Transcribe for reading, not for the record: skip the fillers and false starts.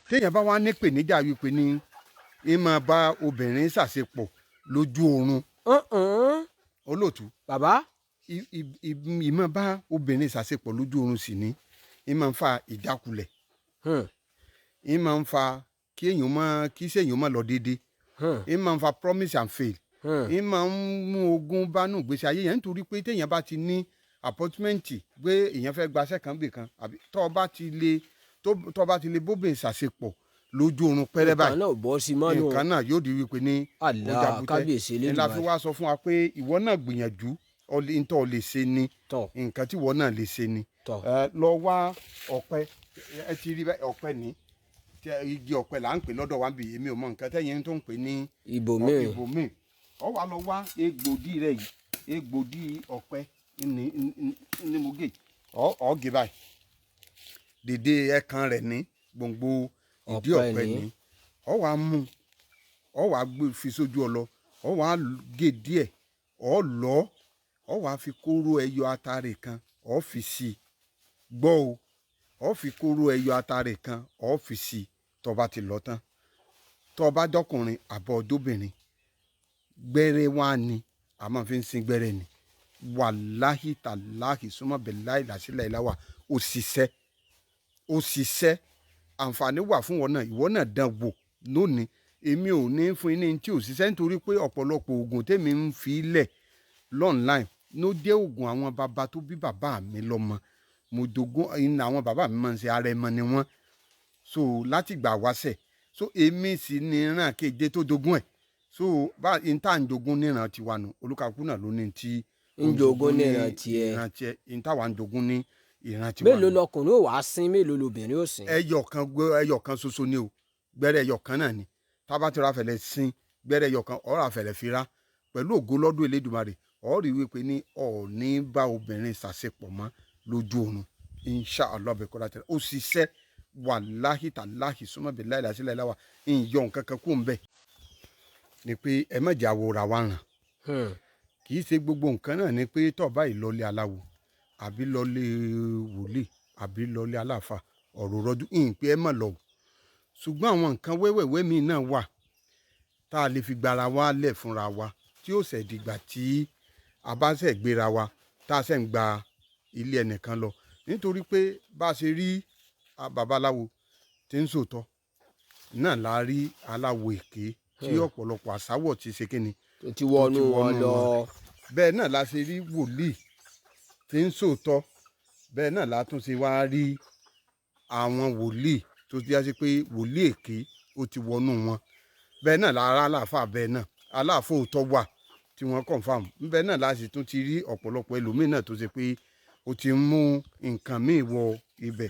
Téèyàn bá wá ní ìpèníjà wípé ní í máa bá obìnrin ṣàṣepọ̀ lójú oorun. Olóòtú. Bàbá. Ìmọ̀ bá obìnrin ṣàṣepọ̀ lójú oorun sì ní í máa ń fa ìjákulẹ̀. Í máa ń fa kí èèyàn má, kí iṣẹ́ èèyàn má lọ déédéé. Í máa ń fa promise and fail. Í máa ń mú ogun bánú ìgbésí ayé yẹn, nítorí pé téèyàn bá ti ní appointment pé èèyàn fẹ́ gbaṣẹ́ kan bì kan, àbí tó bá ti lè, tó bá ti lè bóbìnrin ṣàṣepọ̀ lójú oorun pẹ́rẹ́ báyìí, nǹkan náà bọ́ sí mọ́nú. Nǹkan náà yóò di wípé ní Allah, ó jabutẹ́. Kábíyèsí Ẹ la fi Elédùmarè. wá sọ fún wa pé ìwọ náà gbìyànjú, ntọ́ lè ṣe ni. Nǹkan tí ìwọ náà lè ṣe ni. Lọ wá ọ̀pẹ. Ẹ ti rí bẹ́ẹ̀, ọ̀pẹ ní. Tí igi ọ̀pẹ là ń pè lọ́dọ̀ wa bí, èmi ò mọ nǹkan tẹ́yìn tó ń pè ní Ibòmíì. ibòmíì. Ọ wá lọ wá egbòdì rẹ yìí, egbòdì ọ̀pẹ ní mo gé. Ọ gé báyìí. Dèdè ẹ̀kan rẹ̀ ní gbòǹgbò ìdí Ọ̀pẹ ọ̀pẹ ní. ní. Ọ wá mú, ọ wá gbé fi sójú ọlọ, ọ wá gé díẹ̀, ọ lọ, ọ wá fi kóró ẹyọ atare kan, ọ fi sí i. Gbọ́ o, ọ fi kóró ẹyọ atare kan, ọ fi sí i. Tó bá ti lọ tán, tó bá dọ́kùnrin àbọ̀ ọdọ́bìnrin, gbẹ́rẹ́ wá ni a máa fi ń sin gbẹ́rẹ́ ni. Wàláhì tàláhì súnmọ́ bẹ̀láì làṣílẹ̀ ìlàwà, ó ṣiṣẹ́, ó ṣiṣẹ́. Àǹfààní wà fún wọn náà, ìwọ náà dán wò lónìí. Èmi ò ní fún yín ní tí ò ṣiṣẹ́, nítorí pé ọ̀pọ̀lọpọ̀ oògùn tèmi ń fi lẹ̀ l'online ló jẹ́ oògùn àwọn bàbá tó bí bàbá mi lọ́mọ. Mo jogún, ní àwọn bàbá mi máa ń ṣe arẹmọ ni wọ́n. So láti gbà wáṣẹ̀, so èmi sì ní ìran keje tó jogún ẹ̀. So bá n tá ń jogún níran tiwa nù, olúkàkú náà ló ní ti ń jogún níran tiẹ̀. Ìran tiẹ̀, n táwa ń jogún ní ìran tiwa Mélòó nù. lọkùnrin ó wàá sín, mélòó lobìnrin ó sín? Ẹyọ kan, ẹyọ kan ṣoṣo ni o. Gbẹ́rẹ́ ẹyọ kan náà ni. Tá bá ti ra fẹ̀lẹ̀ sín gbẹ́rẹ́ ẹyọ kan, ó ra fẹ̀lẹ̀ fi rá. Pẹ̀lú ògo lọ́dún Elédùmarè, ó rí wípé ní ó ní bá obìnrin ṣàṣepọ̀ mọ́ lójú oorun. Insha Allah bẹ̀ kọ́ra tẹ̀lé. Ó ṣiṣẹ́, wàláhì tàláhì súnmọ́ bẹ̀ láì láṣẹ láì láwà. Ń yọ nǹkan kan kú ń bẹ̀. Ni pé ẹ má jà wòra wa ràn. Kì í ṣe gbogbo nǹkan náà ni pé tó bá ìlọlé aláwo àbí lọlé wòlíì àbí lọlé aláfà ọ̀rọ̀ rọjú, ìyìn pé ẹ má lọ. Ṣùgbọ́n àwọn nǹkan wẹ́wẹ̀wẹ́ mi náà wà tá a lè fi gbára wa lẹ̀ fúnra wa tí ó ṣẹ̀ dìgbà tí a bá ṣẹ̀ gbéra wa tá a ṣẹ̀ ń gba ilé ẹnìkan lọ. Nítorí pé bá a ṣe rí babaláwo tí ń sòótọ́ náà la rí aláwo èké tí ọ̀pọ̀lọpọ̀ àsáwọ̀ ti ṣe kíni tó ti wọnú tó ti wọn wọnú lọ. wọn. Bẹ́ẹ̀ náà la ṣe rí wòlíì tí ń sòótọ́, bẹ́ẹ̀ náà la tún ṣe wá rí àwọn wòlíì tó ti já sí pé wòlíì èké ó ti wọnú wọn. Bẹ́ẹ̀ náà la rá aláàfáà, bẹ́ẹ̀ náà aláàfáà òótọ́ wà tí wọ́n confirm. Bẹ́ẹ̀ náà la sì tún ti rí ọ̀pọ̀lọpọ̀ ẹlòmíì náà tó ṣe pé ó ti mú nǹkan míì wọ ibẹ̀.